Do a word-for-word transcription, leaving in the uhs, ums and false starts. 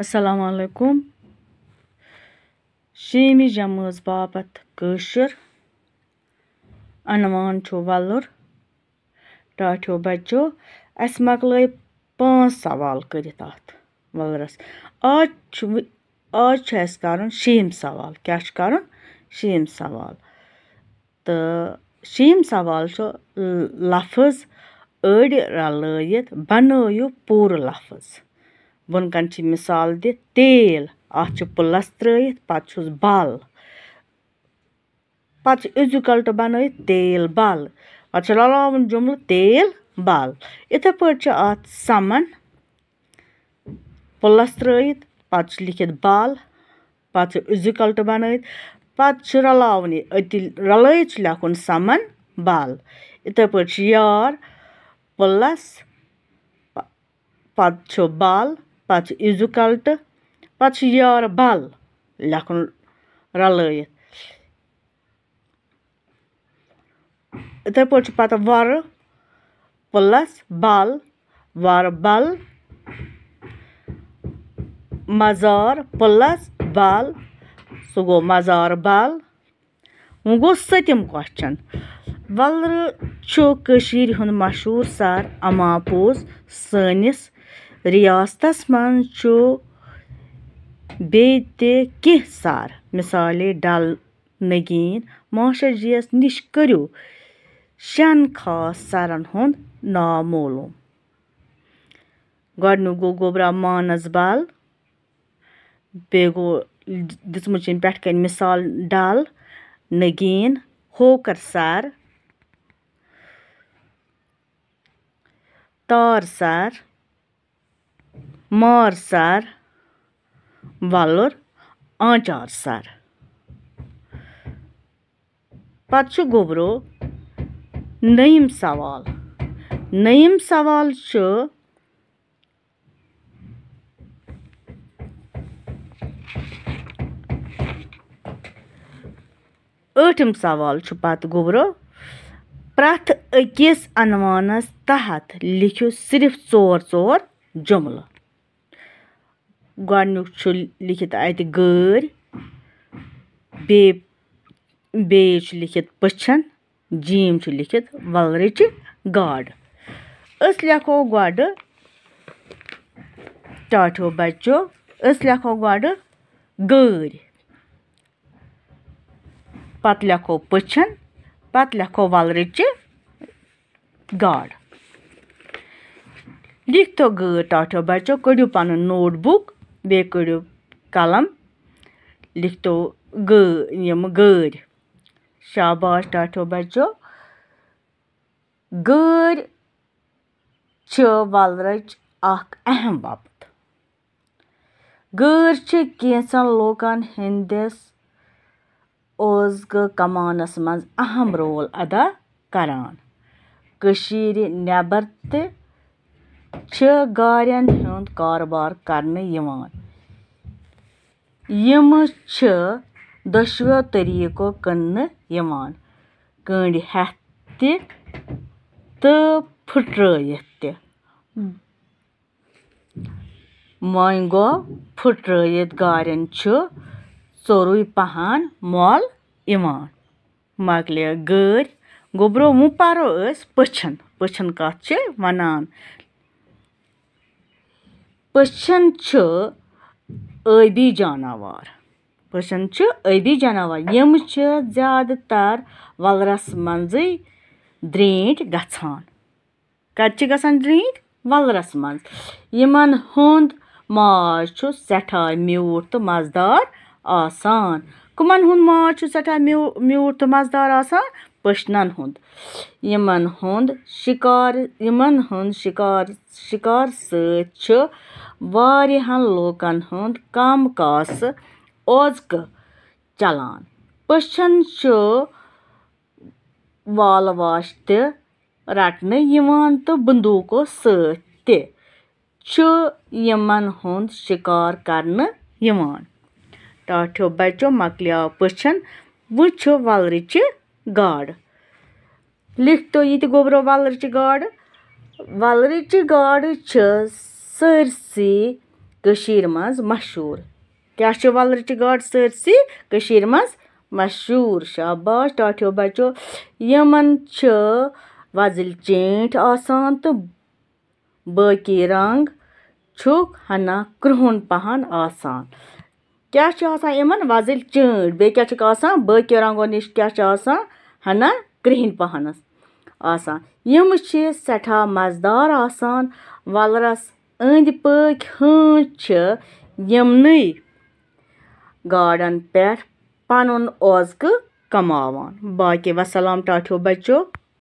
السلام علیکم۔ شیمہِ جمٲژ باپتھ کٲشُر۔ عنوان چھُ وَلُر۔ ٹاٹھیو بچو، اَسہِ مۄکلٲے پانٛژھ سوال کٔرِتھ اَتھ وَلرَس۔ آز چھُ وۄنۍ، آز چھُ اَسہِ کَرُن شیٚیِم سوال۔ کیٛاہ چھُ کَرُن؟ شیٚیِم سوال۔ تہٕ شیٚیِم سوال چھُ، ل-، لفظ أڑۍ رلٲیِتھ بنٲیِو پوٗرٕ لفظ۔ بۄنہٕ کَنہِ چھِ مثال دِتھ تیل، اَتھ چھُ plus ترٲیِتھ، پَتہٕ چھُس بل، پَتہٕ چھُ is equal to بنٲیِتھ تیل بل، پَتہٕ چھُ رلاوُن جملہٕ تیل بل۔ یِتھے پٲٹھۍ چھُ اَتھ سَمن plus ترٲیِتھ، پَتہٕ چھُ لیٖکھِتھ بل، پَتہٕ چھُ is equal to بنٲیِتھ، پَتہٕ چھُ رلاوُن یہِ أتی، رلٲیِتھ چھُ لیکھُن سَمن بل۔ یِتھے پٲٹھۍ چھُ یار plus، پ-، پَتہٕ چھُ بل، پَتہٕ چھُ is equal to، پَتہٕ چھُ یار بل لیکھُن رلٲیِتھ۔ یِتھے پٲٹھۍ چھُ پَتہٕ وَرٕ plus بل، وَرٕ بل، مزار plus بل، سُہ گوٚو مزار بل۔ وۄنۍ گوٚو سٔتِم question۔ وَلرٕ چھُ کٔشیٖرِ ہُنٛد مشہوٗر سَر، اَما پوٚز سٲنِس رِیاستَس منٛز چھُ بیٚیہِ تہِ کینٛہہ سَر، مثالے ڈل نگیٖن۔ ماشٹر جی یَس نِش کٔرِو شٮ۪ن خاص سَرَن ہُنٛد ناو معلوٗم۔ گۄڈٕنیُک گوٚو گوٚبرا مانسبل، بیٚیہِ گوٚو دِژمٕژ چھِ أمۍ پٮ۪ٹھ کَنۍ مثال ڈل، نگیٖن، ہوکر سَر، تار سَر، مار سَر، وَلُر، آنچار سَر۔ پَتہٕ چھُ گوٚبرو نٔیِم سوال۔ نٔیِم سوال چھُ، ٲٹھِم سوال چھُ پَتہٕ گوٚبرو، پرٛٮ۪تھ أکِس عنوانَس تحت لیکھِو صرف ژور ژور جملہٕ۔ گۄڈٕنیُک چھُ لیٖکھِتھ اَتہِ گٲرۍ، بیٚیہِ، بیٚیہِ چھُ لیٖکھِتھ پٔچھَن، جیم چھُ لیٖکھِتھ وَلرٕچہِ گاڈٕ۔ أسۍ لیکھو گۄڈٕ، ٹاٹھیو بَچو، أسۍ لیکھو گۄڈٕ گٲرۍ، پَتہٕ لیکھو پٔچھَن، پَتہٕ لیکھو وَلرٕچہِ گاڈ۔ لیٖکھتو گٲرۍ، ٹاٹھیو بَچو، کٔڑِو پَنُن notebook، بیٚیہِ کٔڑِو قلم، لیٖکھتو گٲ-، یِم گٲرۍ۔ شاباش ٹاٹھیو بَچو۔ گٲرۍ چھِ وَلرٕچ اَکھ اہم وۄپد۔ گٲرۍ چھِ کینٛژن لوٗکن ہٕنٛدِس اوزگہٕ کماونس منٛز اہم رول ادا کران۔ کٔشیٖرِ نٮ۪بر تہِ چھِ گارٮ۪ن ہُنٛد کارٕبار کرنہٕ یِوان۔ یِم چھِ دۄشوٕیو طریٖقو کٕننہٕ یِوان، کٔنٛڈۍ ہٮ۪تھ تہِ تہٕ پھُٹرٲوِتھ تہِ۔ وۄنۍ گوٚو، پھُٹرٲوِتھ گارٮ۪ن چھُ ژوٚرُے پہن مۄل یِوان۔ مۄکلے گٲرۍ، گوٚبرو، وۄنۍ پرو أسۍ پٔچھن۔ پٔچھن کتھ چھِ ونان؟ پٔچھن چھِ ٲبی جاناوار۔ پٔچھن چھِ ٲبی جاناوار۔ یِم چھِ زیادٕ تر وَلرَس منٛزٕے درینٹھۍ گژھان۔ کَتہِ چھِ گژھان درینٹھۍ؟ وَلرَس منٛز۔ یِمن ہُنٛد ماز چھُ سٮ۪ٹھاہ میوٗٹھ تہٕ مَزٕدار آسان۔ کٕمن ہُنٛد ماز چھُ سٮ۪ٹھاہ میو-، میوٗٹھ تہٕ مَزٕدار آسان؟ پٔچھنن ہُنٛد۔ یِمن ہُنٛد شِکار، یِمن ہُنٛد شِکار، شِکار سۭتۍ چھُ واریاہن لوٗکن ہُنٛد کم کاسہٕ اوزکہٕ چلان۔ پٔچھن چھُ والہٕ واش تہِ رٹنہٕ یِوان تہٕ بندوٗقو سۭتۍ تہِ چھُ یِمن ہُنٛد شِکار کرنہٕ یِوان۔ ٹاٹھیو بچو، مۄکلیو پٔچھن، وۄنۍ چھُ وَلرٕچہِ گاڈٕ۔ لیکھتو یہِ تہِ گوٚبرو وَلرٕچہِ گاڈٕ۔ وَلرٕچہِ گاڈٕ چھِ سٲرسٕے کٔشیٖرِ منٛز مشہوٗر؟ کیٛاہ چھِ وۄلرٕچہِ گاڈٕ سٲرسٕے کٔشیٖرِ منٛز مشہوٗر؟ شاباش ٹاٹھیو بچو۔ یِمن چھِ وۄزٕلۍ چینٛٹھۍ آسان تہٕ باقی رنٛگ چھُکھ ہنا کرٛہُن پہن آسان۔ کیٛاہ چھُ آسان یِمن؟ وۄزٕلۍ چینٛٹھۍ۔ بیٚیہِ کیٛاہ چھُکھ آسان؟ باقیو رنٛگو نِش کیٛاہ چھُ آسان؟ ہنا کرٛہِنۍ پہنس آسان۔ یِم چھِ سٮ۪ٹھاہ مزٕدار آسان۔ وۄلرس أنٛدۍ پٔکۍ ہٲنز چھِ یِمنٕے گاڈن پٮ۪ٹھ پنُن اوزکہٕ کماوان۔ باقی وسلام ٹاٹھیو بچو۔